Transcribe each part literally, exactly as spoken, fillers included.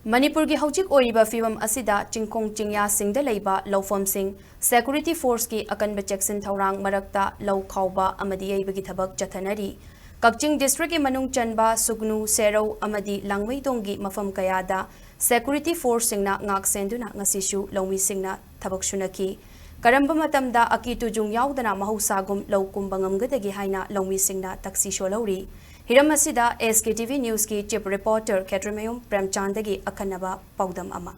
ꯃꯅꯤꯄꯨꯔꯒꯤ ꯍꯧꯖꯤꯛ ꯑꯣꯏꯔꯤꯕ ꯐꯤꯕꯝ ꯑꯁꯤꯗ ꯆꯤꯡꯈꯣꯡ ꯆꯤꯡꯌꯥꯁꯤꯡꯗ ꯂꯩꯕ ꯂꯧꯐꯝꯁꯤꯡ ꯁꯦꯀ꯭ꯌꯨꯔꯤꯇꯤ ꯐꯣꯔꯁꯀꯤ ꯑꯀꯟꯕ ꯆꯦꯛꯁꯤꯟ ꯊꯧꯔꯥꯡ ꯃꯔꯛꯇ ꯂꯧ ꯈꯥꯎꯕ ꯑꯃꯗꯤ ꯌꯩꯕꯒꯤ ꯊꯕꯛ ꯆꯠꯊꯅꯔꯤ꯫ ꯀꯛꯆꯤꯡ ꯗꯤꯁꯇ꯭ꯔꯤꯛꯀꯤ ꯃꯅꯨꯡ ꯆꯟꯕ ꯁꯨꯒꯅꯨ, ꯁꯦꯔꯧ ꯑꯃꯗꯤ ꯂꯥꯡꯃꯩꯗꯣꯡꯒꯤ ꯃꯐꯝ ꯀꯌꯥꯗ ꯁꯦꯀ꯭ꯌꯨꯔꯤꯇꯤ ꯐꯣꯔꯁꯁꯤꯡꯅ ꯉꯥꯛ ꯁꯦꯟꯗꯨꯅ ꯉꯁꯤꯁꯨ ꯂꯧꯃꯤꯁꯤꯡꯅ ꯊꯕꯛ ꯁꯨꯅꯈꯤ꯫ ꯀꯔꯝꯕ ꯃꯇꯝꯗ ꯑꯀꯤ ꯇꯨꯖꯨꯡ ꯌꯥꯎꯗꯅ ꯃꯍꯧꯁꯥꯒꯨꯝ ꯂꯧ ꯀꯨꯝꯕ ꯉꯝꯒꯗꯒꯦ ꯍꯥꯏꯅ ꯂꯧꯃꯤꯁꯤꯡꯅ ꯇꯛꯁꯤ ꯁꯣꯜꯍꯧꯔꯤ꯫ ꯍꯤꯔꯝ ꯑꯁꯤꯗ ꯑꯦꯁ ꯀꯦ ꯇꯤ ꯚꯤ ꯅ꯭ꯌꯨꯁꯀꯤ ꯆꯤꯞ ꯔꯤꯄꯣꯔꯇꯔ ꯈꯦꯇ꯭ꯔꯤꯃꯌꯨꯝ ꯄ꯭ꯔꯦꯝꯆꯥꯟꯗꯒꯤ ꯑꯈꯟꯅꯕ ꯄꯥꯎꯗꯝ ꯑꯃ꯫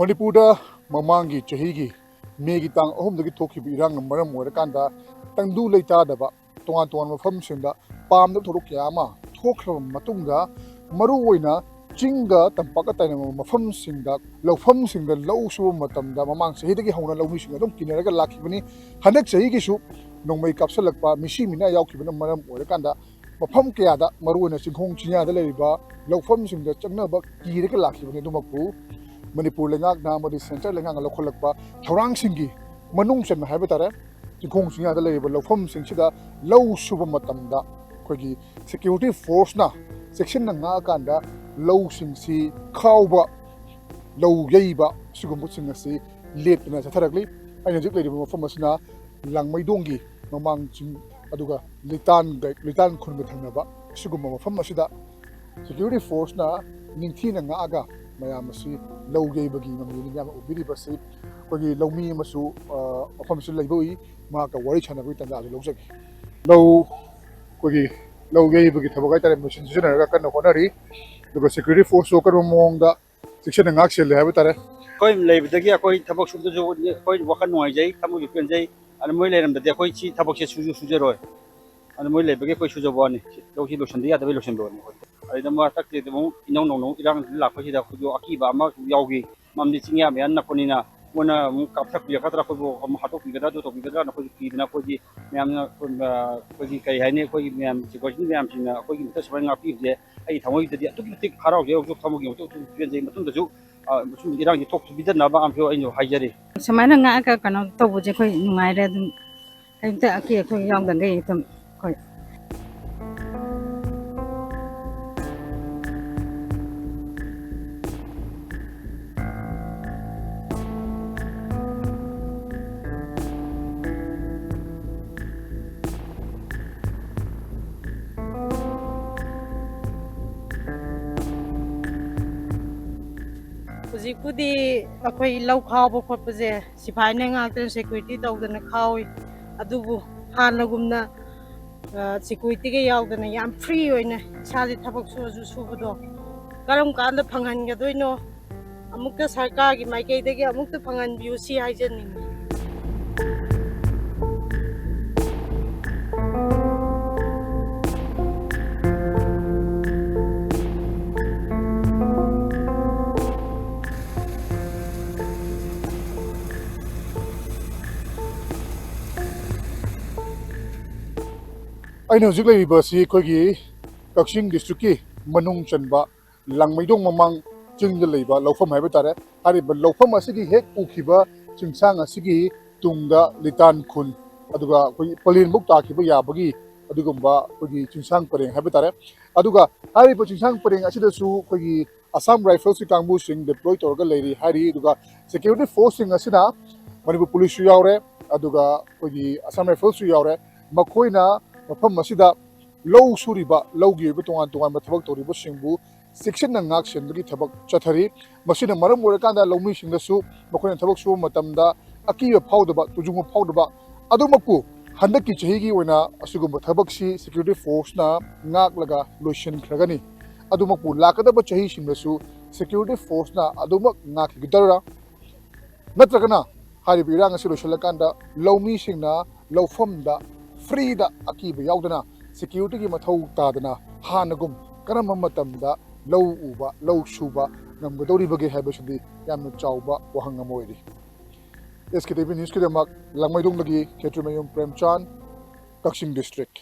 ꯃꯅꯤꯄꯨꯔꯗ ꯃꯃꯥꯡꯒꯤ ꯆꯍꯤꯒꯤ ꯃꯦꯒꯤ ꯇꯥꯡ ꯑꯍꯨꯝꯗꯒꯤ ꯊꯣꯛꯈꯤꯕ ꯏꯔꯥꯡꯅ ꯃꯔꯝ ꯑꯣꯏꯔꯀꯥꯟꯗ ꯇꯪꯗꯨ ꯂꯩꯇꯥꯗꯕ ꯇꯣꯉꯥꯟ ꯇꯣꯉꯥꯟꯕ ꯃꯐꯝꯁꯤꯡꯗ ꯄꯥꯝꯗꯕ ꯊꯧꯗꯣꯛ ꯀꯌꯥ ꯑꯃ ꯊꯣꯛꯈ꯭ꯔꯕ ꯃꯇꯨꯡꯗ, ꯃꯔꯨꯑꯣꯏꯅ ꯆꯤꯡꯒ ꯇꯝꯄꯥꯛꯀ ꯇꯥꯏꯅꯕ ꯃꯐꯝꯁꯤꯡꯗ, ꯂꯧꯐꯝꯁꯤꯡꯗ ꯂꯧ ꯁꯨꯕ ꯃꯇꯝꯗ ꯃꯃꯥꯡ ꯆꯍꯤꯗꯒꯤ ꯍꯧꯅ ꯂꯧꯃꯤꯁꯤꯡ ꯑꯗꯨꯝ ꯀꯤꯅꯔꯒ ꯂꯥꯛꯈꯤꯕꯅꯤ꯫ ꯍꯟꯗꯛ ꯆꯍꯤꯒꯤꯁꯨ ꯅꯣꯡꯃꯩ ꯀꯥꯞꯁꯤꯜꯂꯛꯄ, ꯃꯤꯁꯤ ꯃꯤꯅꯥ ꯌꯥꯎꯈꯤꯕꯅ ꯃꯔꯝ ꯑꯣꯏꯔꯀꯥꯟꯗ ꯃꯐꯝ ꯀꯌꯥꯗ, ꯃꯔꯨꯑꯣꯏꯅ ꯆꯤꯡꯈꯣꯡ ꯆꯤꯡꯌꯥꯗ ꯂꯩꯔꯤꯕ ꯂꯧꯐꯝꯁꯤꯡꯗ ꯆꯪꯅꯕ ꯀꯤꯔꯒ ꯂꯥꯛꯈꯤꯕꯅꯤ꯫ ꯑꯗꯨꯃꯛꯄꯨ ꯃꯅꯤꯄꯨꯔ ꯂꯩꯉꯥꯛꯅ ꯑꯃꯗꯤ ꯁꯦꯟꯇ꯭ꯔꯦꯜ ꯂꯩꯉꯥꯛꯅ ꯂꯧꯈꯠꯂꯛꯄ ꯊꯧꯔꯥꯡꯁꯤꯡꯒꯤ ꯃꯅꯨꯡ ꯆꯟꯅ ꯍꯥꯏꯕ ꯇꯥꯔꯦ, ꯆꯤꯡꯈꯣꯡ ꯆꯤꯡꯌꯥꯗ ꯂꯩꯔꯤꯕ ꯂꯧꯐꯝꯁꯤꯡꯁꯤꯗ ꯂꯧ ꯁꯨꯕ ꯃꯇꯝꯗ ꯑꯩꯈꯣꯏꯒꯤ ꯁꯦꯀ꯭ꯌꯨꯔꯤꯇꯤ ꯐꯣꯔꯁꯅ ꯆꯦꯛꯁꯤꯟꯅ ꯉꯥꯛꯑꯀꯥꯟꯗ ꯂꯧꯁꯤꯡꯁꯤ ꯈꯥꯎꯕ, ꯂꯧ ꯌꯩꯕ, ꯁꯤꯒꯨꯝꯕꯁꯤꯡ ꯑꯁꯤ ꯂꯦꯞꯇꯅ ꯆꯠꯊꯔꯛꯂꯤ꯫ ꯑꯩꯅ ꯍꯧꯖꯤꯛ ꯂꯩꯔꯤꯕ ꯃꯐꯝ ꯑꯁꯤꯅ ꯂꯥꯡꯃꯩꯗꯣꯡꯒꯤ ꯃꯃꯥꯡ ꯆꯤꯡ, ꯑꯗꯨꯒ ꯂꯤꯇꯥꯟꯒ, ꯂꯤꯇꯥꯟ ꯈꯨꯟꯒ ꯊꯪꯅꯕ ꯁꯤꯒꯨꯝꯕ ꯃꯐꯝ ꯑꯁꯤꯗ ꯁꯦꯀ꯭ꯌꯨꯔꯤꯇꯤ ꯐꯣꯔꯁꯅ ꯅꯤꯡꯊꯤꯅ ꯉꯥꯛꯑꯒ ꯃꯌꯥꯝ ꯑꯁꯤ ꯂꯧ ꯌꯩꯕꯒꯤ ꯃꯃꯤꯅꯤ꯫ ꯃꯌꯥꯝꯅ ꯎꯕꯤꯔꯤꯕꯁꯤ ꯑꯩꯈꯣꯏꯒꯤ ꯂꯧꯃꯤ ꯑꯃꯁꯨ, ꯑ, ꯃꯐꯝꯁꯤꯗ ꯂꯩꯕ ꯎꯏ꯫ ꯃꯍꯥꯛꯀ ꯋꯥꯔꯤ ꯁꯥꯟꯅꯕꯒꯤ ꯇꯥꯟꯖꯥꯁꯨ ꯂꯧꯖꯒꯦ꯫ ꯂꯧ, ꯑꯩꯈꯣꯏꯒꯤ ꯂꯧ ꯌꯩꯕꯒꯤ ꯊꯕꯛ ꯍꯥꯏꯇꯥꯔꯦ, ꯃꯦꯆꯤꯟ ꯁꯤꯖꯤꯟꯅꯔꯒ ꯀꯟꯅ ꯍꯣꯠꯅꯔꯤ꯫ ꯑꯗꯨꯒ ꯁꯦꯀ꯭ꯌꯨꯔꯤꯇꯤ ꯐꯣꯔꯁꯁꯨ ꯑꯀꯟꯕ ꯃꯑꯣꯡꯗ ꯆꯦꯛꯁꯤꯟꯅ ꯉꯥꯛ ꯁꯦꯜꯂꯦ ꯍꯥꯏꯕ ꯇꯥꯔꯦ꯫ ꯑꯩꯈꯣꯏ ꯂꯩꯕꯗꯒꯤ ꯑꯩꯈꯣꯏ ꯊꯕꯛ ꯁꯨꯕꯗꯁꯨ ꯑꯩꯈꯣꯏ ꯋꯥꯈꯜ ꯅꯨꯡꯉꯥꯏꯖꯩ, ꯊꯃꯣꯏꯁꯨ ꯄꯦꯟꯖꯩ꯫ ꯑꯗꯨ ꯃꯣꯏ ꯂꯩꯔꯝꯗꯗꯤ ꯑꯩꯈꯣꯏ ꯁꯤ ꯊꯕꯛꯁꯦ ꯁꯨꯁꯨ ꯁꯨꯖꯔꯣꯏ꯫ ꯑꯗꯨ ꯃꯣꯏ ꯂꯩꯕꯒꯤ ꯑꯩꯈꯣꯏ ꯁꯨꯖꯕ ꯋꯥꯅꯤ꯫ ꯂꯧꯁꯤ ꯂꯣꯏꯁꯤꯟꯗ ꯌꯥꯗꯕꯩ ꯂꯣꯏꯁꯤꯟꯕ ꯋꯥꯅꯤ ꯑꯩꯈꯣꯏ꯫ ꯑꯗꯩꯗ ꯃꯊꯛꯇ ꯑꯃꯨꯛ ꯏꯅꯧ ꯅꯧꯅ ꯑꯃꯨꯛ ꯏꯔꯥꯡ ꯂꯥꯛꯄꯁꯤꯗ ꯑꯩꯈꯣꯏꯁꯨ ꯑꯀꯤꯕ ꯑꯃ ꯌꯥꯎꯈꯤ꯫ ꯃꯔꯝꯗꯤ ꯆꯤꯡꯌꯥ ꯃꯌꯥ ꯅꯛꯄꯅꯤꯅ ꯃꯣꯏꯅ ꯑꯃꯨꯛ ꯀꯥꯞꯊꯠꯄꯤꯔꯛꯀꯗ꯭ꯔꯥ, ꯑꯩꯈꯣꯏꯕꯨ ꯑꯃꯨꯛ ꯍꯥꯠꯇꯣꯛꯄꯤꯒꯗ꯭ꯔꯥ, ꯑꯗꯨ ꯇꯧꯕꯤꯒꯗ꯭ꯔꯥꯅ ꯑꯩꯈꯣꯏꯁꯨ ꯀꯤꯗꯅ, ꯑꯩꯈꯣꯏꯗꯤ ꯃꯌꯥꯝꯅ, ꯑꯩꯈꯣꯏꯒꯤ ꯀꯔꯤ ꯍꯥꯏꯅꯤ, ꯑꯩꯈꯣꯏꯒꯤ ꯃꯌꯥꯝ security ꯃꯌꯥꯝꯁꯤꯡꯅ ꯑꯩꯈꯣꯏꯒꯤ ꯃꯊꯛ ꯁꯨꯃꯥꯏꯅ ꯉꯥꯛꯄꯤꯕꯁꯦ ꯑꯩ ꯊꯃꯣꯏꯗꯗꯤ ꯑꯗꯨꯛꯀꯤ ꯃꯇꯤꯛ ꯍꯔꯥꯎꯖꯩ, ꯍꯧꯖꯤꯛ ꯊꯃꯣꯏꯒꯤ ꯃꯇꯨꯡ ꯄꯦꯟꯖꯩ꯫ ꯃꯇꯨꯡꯗꯁꯨ, ꯑ, ꯃꯁꯤꯒꯨꯝꯕ ꯏꯔꯥꯡꯁꯦ ꯊꯣꯛꯄꯤꯗꯅꯕ ꯑꯃꯁꯨ ꯑꯩꯅ ꯍꯥꯏꯖꯔꯤ꯫ ꯁꯨꯃꯥꯏꯅ ꯉꯥꯛꯑꯒ ꯀꯩꯅꯣ ꯇꯧꯕꯁꯦ ꯑꯩꯈꯣꯏ ꯅꯨꯡꯉꯥꯏꯔꯦ꯫ ꯑꯗꯨꯝ ꯀꯔꯤꯝꯇ ꯑꯀꯤ ꯑꯈꯣꯏ ꯌꯥꯎꯗꯈꯩ ꯑꯗꯨꯝ ꯑꯩꯈꯣꯏ ꯍꯧꯖꯤꯛꯄꯨꯗꯤ ꯑꯩꯈꯣꯏ ꯂꯧ ꯈꯥꯎꯕ ꯈꯣꯠꯄꯁꯦ ꯁꯤꯐꯥꯏꯅ ꯉꯥꯛꯇꯅ security ꯇꯧꯗꯅ ꯈꯥꯎꯏ꯫ ꯑꯗꯨꯕꯨ ꯍꯥꯟꯅꯒꯨꯝꯅ, ꯑ, securityꯒ ꯌꯥꯎꯗꯅ ꯌꯥꯝ free ꯑꯣꯏꯅ ꯏꯁꯥꯁꯦ ꯊꯕꯛ ꯁꯨꯔꯁꯨ ꯁꯨꯕꯗꯣ ꯀꯔꯝ ꯀꯥꯟꯗ ꯐꯪꯍꯟꯒꯗꯣꯏꯅꯣ? ꯑꯃꯨꯛꯇ ꯁꯔꯀꯥꯔꯒꯤ ꯃꯥꯏꯀꯩꯗꯒꯤ ꯑꯃꯨꯛꯇ ꯐꯪꯍꯟꯕꯤꯌꯨ ꯁꯤ ꯍꯥꯏꯖꯅꯤꯡꯉꯤ꯫ ꯑꯩꯅ ꯍꯧꯖꯤꯛ ꯂꯩꯔꯤꯕ ꯑꯁꯤ ꯑꯩꯈꯣꯏꯒꯤ ꯀꯛꯆꯤꯡ districtꯀꯤ ꯃꯅꯨꯡ ꯆꯟꯕ ꯂꯥꯡꯃꯩꯗꯣꯡ ꯃꯃꯥꯡ ꯆꯤꯡꯗ ꯂꯩꯕ ꯂꯧꯐꯝ ꯍꯥꯏꯕ ꯇꯥꯔꯦ꯫ ꯍꯥꯏꯔꯤꯕ ꯂꯧꯐꯝ ꯑꯁꯤꯒꯤ ꯍꯦꯛ ꯎꯈꯤꯕ ꯆꯤꯡꯁꯥꯡ ꯑꯁꯤꯒꯤ ꯇꯨꯡꯗ ꯂꯤꯇꯥꯟ ꯈꯨꯟ, ꯑꯗꯨꯒ ꯑꯩꯈꯣꯏꯒꯤ ꯄꯂꯦꯟꯕꯨꯛ ꯇꯥꯈꯤꯕ ꯌꯥꯕꯒꯤ ꯑꯗꯨꯒꯨꯝꯕ ꯑꯩꯈꯣꯏꯒꯤ ꯆꯤꯡꯁꯥꯡ ꯄꯔꯦꯡ ꯍꯥꯏꯕ ꯇꯥꯔꯦ꯫ ꯑꯗꯨꯒ ꯍꯥꯏꯔꯤꯕ ꯆꯤꯡꯁꯥꯡ ꯄꯔꯦꯡ ꯑꯁꯤꯗꯁꯨ ꯑꯩꯈꯣꯏꯒꯤ Assam Riflesꯀꯤ ꯀꯥꯡꯕꯨꯁꯤꯡ deploy ꯇꯧꯔꯒ ꯂꯩꯔꯤ ꯍꯥꯏꯔꯤ꯫ ꯑꯗꯨꯒ security forceꯁꯤꯡ ꯑꯁꯤꯅ ꯃꯅꯤꯄꯨꯔ policeꯁꯨ ꯌꯥꯎꯔꯦ, ꯑꯗꯨꯒ ꯑꯩꯈꯣꯏꯒꯤ Assam Riflesꯁꯨ ꯌꯥꯎꯔꯦ꯫ ꯃꯈꯣꯏꯅ ꯃꯐꯝ ꯑꯁꯤꯗ ꯂꯧ ꯁꯨꯔꯤꯕ, ꯂꯧꯒꯤ ꯑꯣꯏꯕ ꯇꯣꯉꯥꯟ ꯇꯣꯉꯥꯟꯕ ꯊꯕꯛ ꯇꯧꯔꯤꯕꯁꯤꯡꯕꯨ ꯆꯦꯛꯁꯤꯟꯅ ꯉꯥꯛ ꯁꯦꯟꯕꯒꯤ ꯊꯕꯛ ꯆꯠꯊꯔꯤ꯫ ꯃꯁꯤꯅ ꯃꯔꯝ ꯑꯣꯏꯔꯀꯥꯟꯗ ꯂꯧꯃꯤꯁꯤꯡꯗꯁꯨ ꯃꯈꯣꯏꯅ ꯊꯕꯛ ꯁꯨꯕ ꯃꯇꯝꯗ ꯑꯀꯤꯕ ꯐꯥꯎꯗꯕ, ꯇꯨꯖꯨꯡꯕ ꯐꯥꯎꯗꯕ꯫ ꯑꯗꯨꯃꯛꯄꯨ ꯍꯟꯗꯛꯀꯤ ꯆꯍꯤꯒꯤ ꯑꯣꯏꯅ ꯑꯁꯤꯒꯨꯝꯕ ꯊꯕꯛꯁꯤ security forceꯅ ꯉꯥꯛꯂꯒ ꯂꯣꯏꯁꯤꯟꯈ꯭ꯔꯒꯅꯤ꯫ ꯑꯗꯨꯃꯛꯄꯨ ꯂꯥꯛꯀꯗꯕ ꯆꯍꯤꯁꯤꯡꯗꯁꯨ security forceꯅ ꯑꯗꯨꯃꯛ ꯉꯥꯛꯈꯤꯒꯗ꯭ꯔꯥ? ꯅꯠꯇ꯭ꯔꯒꯅ ꯍꯥꯏꯔꯤꯕ ꯏꯔꯥꯡ ꯑꯁꯤ ꯂꯣꯏꯁꯤꯜꯂꯀꯥꯟꯗ ꯂꯧꯃꯤꯁꯤꯡꯅ ꯂꯧꯐꯝꯗ freeꯗ ꯑꯀꯤꯕ ꯌꯥꯎꯗꯅ securityꯒꯤ ꯃꯊꯧ ꯇꯥꯗꯅ ꯍꯥꯟꯅꯒꯨꯝ ꯀꯔꯝꯕ ꯃꯇꯝꯗ ꯂꯧ ꯎꯕ, ꯂꯧ ꯁꯨꯕ ꯉꯝꯒꯗꯧꯔꯤꯕꯒꯦ ꯍꯥꯏꯕꯁꯤꯗꯤ ꯌꯥꯝꯅ ꯆꯥꯎꯕ ꯋꯥꯍꯪ ꯑꯃ ꯑꯣꯏꯔꯤ꯫ ꯑꯦꯁ ꯀꯦ ꯇꯤ ꯚꯤ ꯅ꯭ꯌꯨꯁꯀꯤꯗꯃꯛ ꯂꯥꯡꯃꯩꯗꯣꯡꯗꯒꯤ ꯈꯦꯇ꯭ꯔꯤꯃꯌꯨꯝ ꯄ꯭ꯔꯦꯝꯆꯥꯟ, ꯀꯛꯆꯤꯡ ꯗꯤꯁꯇ꯭ꯔꯤꯛ꯫